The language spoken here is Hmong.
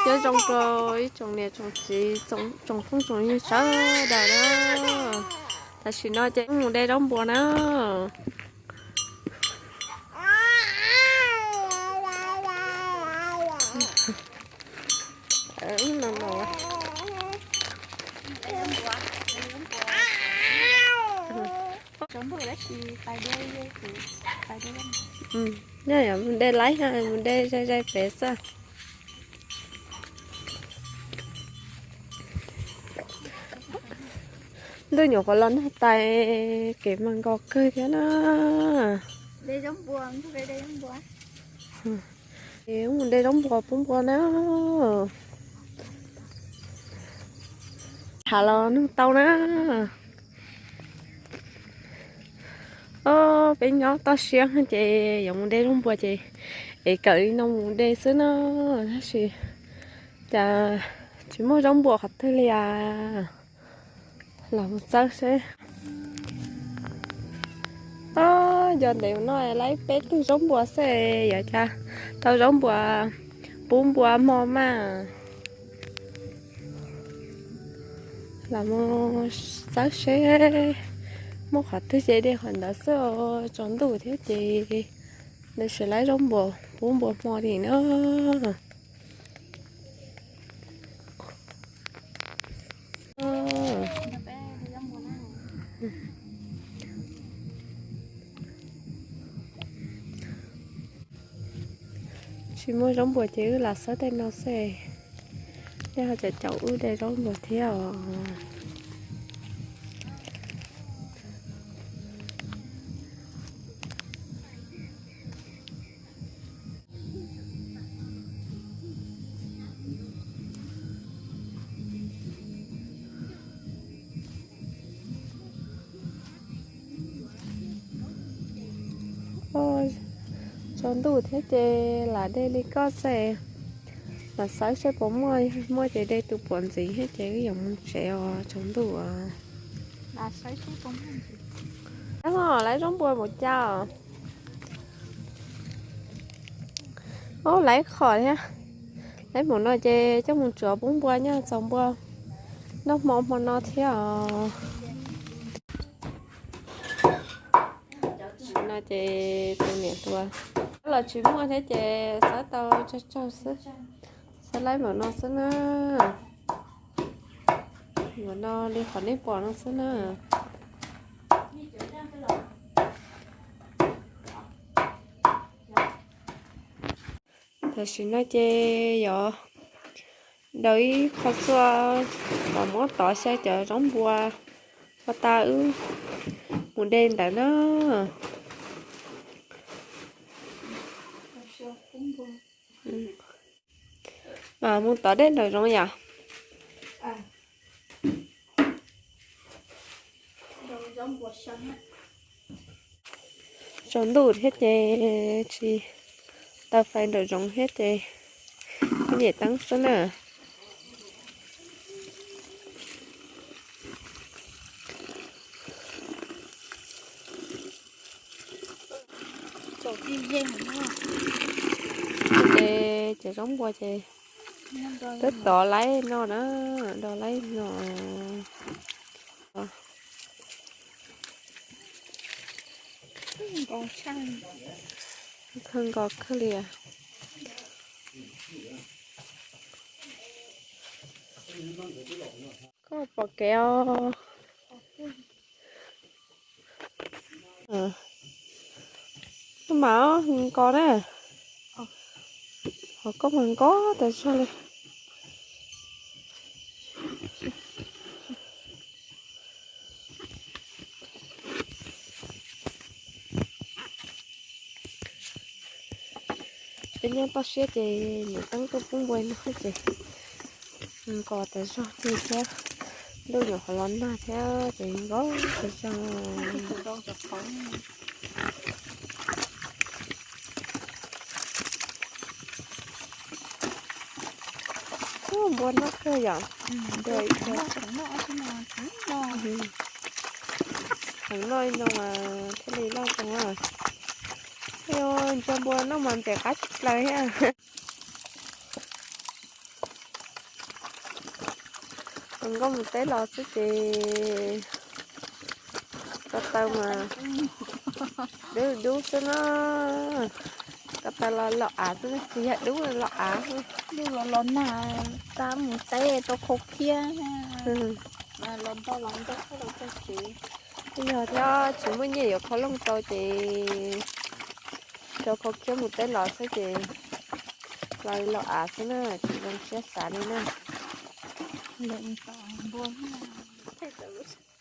Nyob zoo rau ib tsoom niam tsoom txiv, tsoom phooj tsoom ywg sawv daws na. Tam sim no ces mus de zaub npua na. Nyob mus de laib, mus de zais zais pem xwb. Ntuj nyuam qhuav los nag tas, kev mas nkos kawg thiab na. Mus de zaub npua pub npua na. Tham los nug tau na. Ob, peb nyob toj siab ces yuav mus de zaub npua ces es kawm li no mus de xwb na, tab sis cas tsis muaj zaub npua qhov twg li as. Los mus txawb seb. Ob, yog ntev mus no laib peb tug zaub npua xwb, yuav cas tau zaub npua pub npua hmo mas. Los mus txawb seb muaj qhov twg ces de qhov ntawd xwb os, tsaus ntuj thiab ces nws tsis laib zaub npua pub npua hmo li na. Tsis muaj zaub npua ces wb lam xawb tej no xwb. Tej ho caum caum wb de zaub npua thiab os. Tsaus ntuj thiab ces lam de li koj xwb. Lam xawb seb puas muaj, muaj ces de tus puav ntxiv thiab ces wb yuav mus tsev os, tsaus ntuj os. Laib zaub npua mus cas os. Ub, laib qhov thiab. Laib mus no ces coj mus tsuav pub npua nyob txaus npua noj hmo hmo no thiab os. Tam sim no ces tus niam hluas los tsis muaj thiab ces xawb tau tsawg tsawg xwb. Xawb laib npaum no xwb na. Npaum no li qhov nej pom no xwb na. Tam sim no ces yuav daws ib qho xua kom muab tov xyaw cov zaub npua ua tas wb mus de ntawd na. Mus tov dej nraum zoov yom. Tsaus ntuj thiab ces tsis tau fais nraum zoov thiab ces nyem teeb xwb na. Ces cov zaub npua ces twb tov laib no na, do laib no. Kawg nkos kawg li. Koj pom kev os. Koj mam nkos na. Ho koj mas nkos tas zog li. Peb nyob toj siab ces nyem teeb tuaj pub npua no ces nkos tas zog li thiab. Ntuj nyuam qhuav los nag thiab ces nkos tas zog. Ub, npua noj kawg yom. Tseem noj ib no mas thiaj li loj zoo na. Ntsia npua noj mas ntxim qab tsis plaws thiab. Nkauj mus teb los xwb ces ko taw mas dub dub xwb na. Ko taw los los av xwb, tsis yog dub los av. Dub los los nag, tab mus teb rau khau khiab. Los ntau los ntau los txog tsev. Twb yog thiab, tsis muaj nyiaj yuav khau looj rau ces rau khau khiab mus teb los xwb ces los li los av xwb na, tsis zoo siab xav li na. Lawm tos npua thiab.